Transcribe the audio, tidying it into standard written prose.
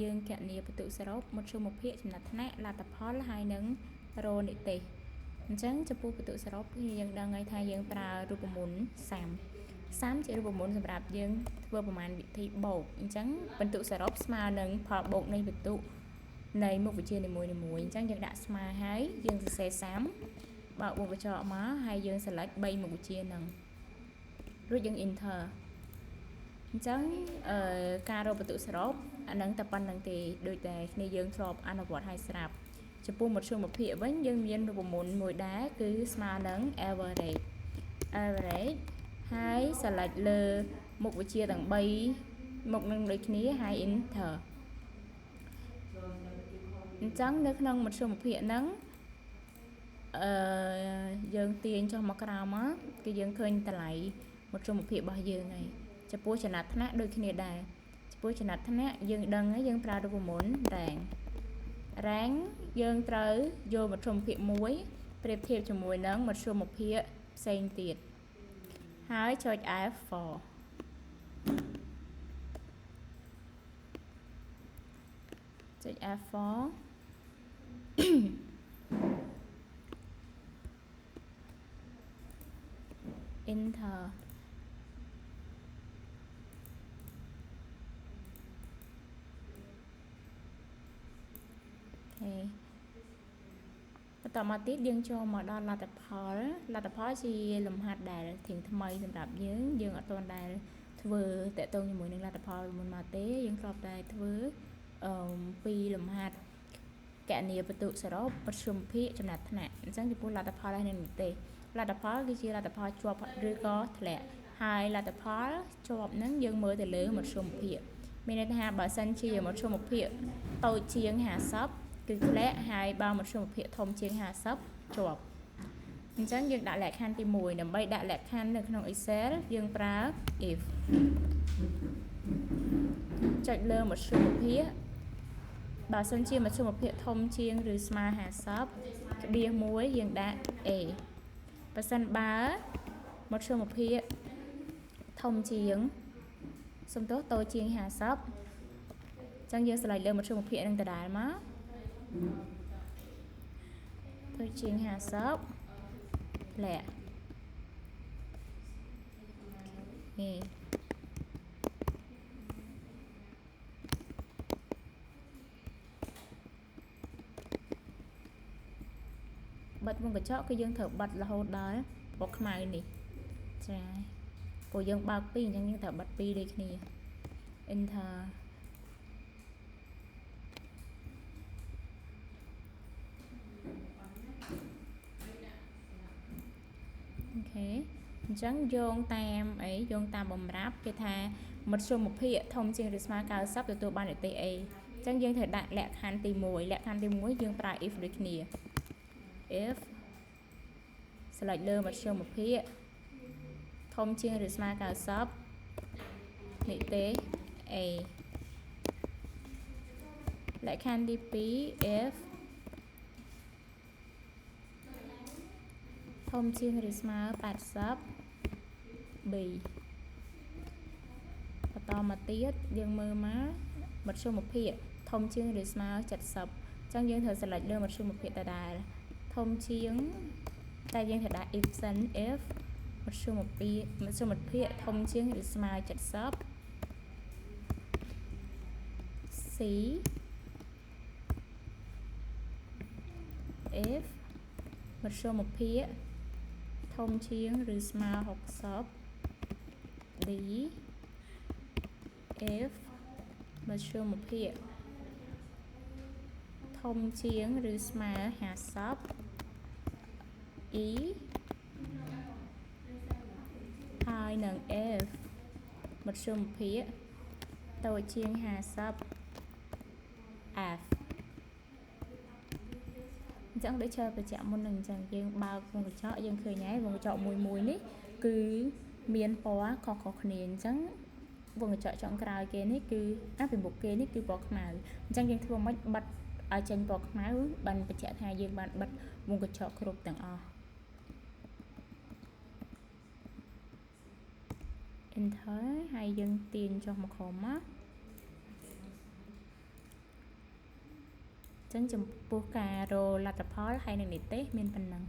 យើងគណនាពិន្ទុសរុបមធ្យមភាគចំណាត់ថ្នាក់លទ្ធផលហើយនឹងរនិទេសអញ្ចឹងចំពោះពិន្ទុសរុបគឺយើងដឹងហើយថាយើងប្រើរូបមន្តសាំសាំជារូបមន្តសម្រាប់យើងធ្វើប្រមាណវិធីបូកអញ្ចឹងពិន្ទុសរុបស្មើនឹងផលបូកនៃពិន្ទុនៃមុខវិជ្ជានីមួយៗអញ្ចឹងយើងដាក់ស្មើហើយយើងសរសេរសាំបើកវងកញ្ចក់មកហើយយើង select 3មុខវិជ្ជាហ្នឹងរួចយើង enter អញ្ចឹងអឺការរកពិន្ទុសរុបអានឹងតែប៉ុណ្្នឹងទេដូចតែគ្នាយើងធ្លាប់អនុវត្តឲ្យស្រាប់ចំពោះមធ្យមភាគវិញយើងមានរូបមន្តមួយដែរគឺស្មើនឹង average average ហើយ select លើមុខវិជ្ជាទាំង3មុខនឹងដូចគ្នាហើយ enter អញ្ចឹងនៅក្នុងមធ្យមភាគហ្នឹងអឺយើងទាញចុះមកក្រោមមកគឺយើងឃើញតម្លៃមធ្យមភាគរបស់យើងហើយចំពោះចំណាត់ថ្នាក់ដូចគ្នាដែរចំពោះចំណាត់ថ្នាក់យើងដឹងហើយយើងប្រើរូបមន្ត rank rank យើងត្រូវយកមធ្យមភាគមួយប្រៀបធៀបជាមួយនឹងមធ្យមភាគផ្សេងទៀតហើយចុច F4 ចុច F4 enter OK បន្តមកទៀតយើងចូលមកដល់លទ្ធផលលទ្ធផលជាលំហាត់ដែលធៀងថ្មីសម្រាប់យើងយើងអត់ទាន់ដែលធ្វើតកតងជាមួយនឹងលទ្ធផលមុនមកទេយើងធ្លាប់តែធ្វើអឺពីលំហាត់កណនីពិន្ទុសរុបប្រជុំភាគចំណាត់ថ្នាក់អញ្ចឹងចំពោះលទ្ធផលហើយនឹងនិទេសលទ្ធផលគឺជាលទ្ធផលជាប់ឬក៏ធ្លាក់ហើយលទ្ធផលជាប់ហ្នឹងយើងមើលទៅលើមធ្យមភាគមានន័យថាបើសិនជាមធ្យមភាគតូចជាង50គឺធ្លាក់ហើយបើមធ្យមភាគធំជាង50ជាប់អញ្ចឹងយើងដាក់លក្ខខណ្ឌទី1ដើម្បីដាក់លក្ខខណ្ឌនៅក្នុង Excel យើងប្រើ if ចុចលើមធ្យមភាគបើសិនជាមធ្យមភាគធំជាងឬស្មើ50ក្បៀស1យើងដាក់ A បើសិនបើមធ្យមភាគធំជាងសំទោសតូចជាង50អញ្ចឹងយើងឆ្លើយលើមធ្យមភាគនឹងដដែលមកតូចជាង50ធ្លាក់នេះបិទវងកញ្ចក់គឺយើងត្រូវបិទរហូតដល់ពណ៌ខ្មៅនេះចាព្រោះយើងបើក2អញ្ចឹងយើងត្រូវបិទ2ដូចគ្នា enter OK អញ្ចឹងយោងតាមអីយោងតាមបំរាប់គេថាមធ្យមភាគធំជាងឬស្មើ90ទទួលបាននិទេស A អញ្ចឹងយើងត្រូវដាក់លក្ខខណ្ឌទី1លក្ខខណ្ឌទី1យើងប្រើ if ដូចគ្នា if select លើមធ្យមភាគធំជាងឬស្មើ90និទេស A លក្ខខណ្ឌទី2 if ធំជាងឬស្មើ80 B បន្តមកទៀតយើងមើលមកមធ្យមភាគធំជាងឬស្មើ70អញ្ចឹងយើងត្រូវ select លើមធ្យមភាគដដែលធំជាងតែយើងត្រូវដាក់ if សិន if មធ្យមភាគមធ្យមភាគធំជាងឬស្មើ70 C if មធ្យមភាគធំជាងឬស្មើ60 D if មធ្យមភាគធំជាងឬស្មើ50 E ហើយនឹង F មធ្យមភាគតូចជាង50 F អញ្ចឹងដូចជើបញ្ជាក់មុននឹងអញ្ចឹងយើងបើកវងកញ្ចក់យើងឃើញហើយវងកញ្ចក់មួយមួយនេះគឺមានពណ៌ខុសៗគ្នាអញ្ចឹងវងកញ្ចក់ចុងក្រោយគេនេះគឺអាពីមុខគេនេះគឺពណ៌ខ្មៅអញ្ចឹងយើងធ្វើម៉េចបិទឲ្យចេញពណ៌ខ្មៅបានបញ្ជាក់ថាយើងបានបិទវងកញ្ចក់គ្រប់ទាំងអស់ enter ហើយយើងទាញចុះមកក្រោមមក ចឹងចំពោះការរកលទ្ធផលហើយនឹងនិទ្ទេសមានប៉ុណ្ណឹង។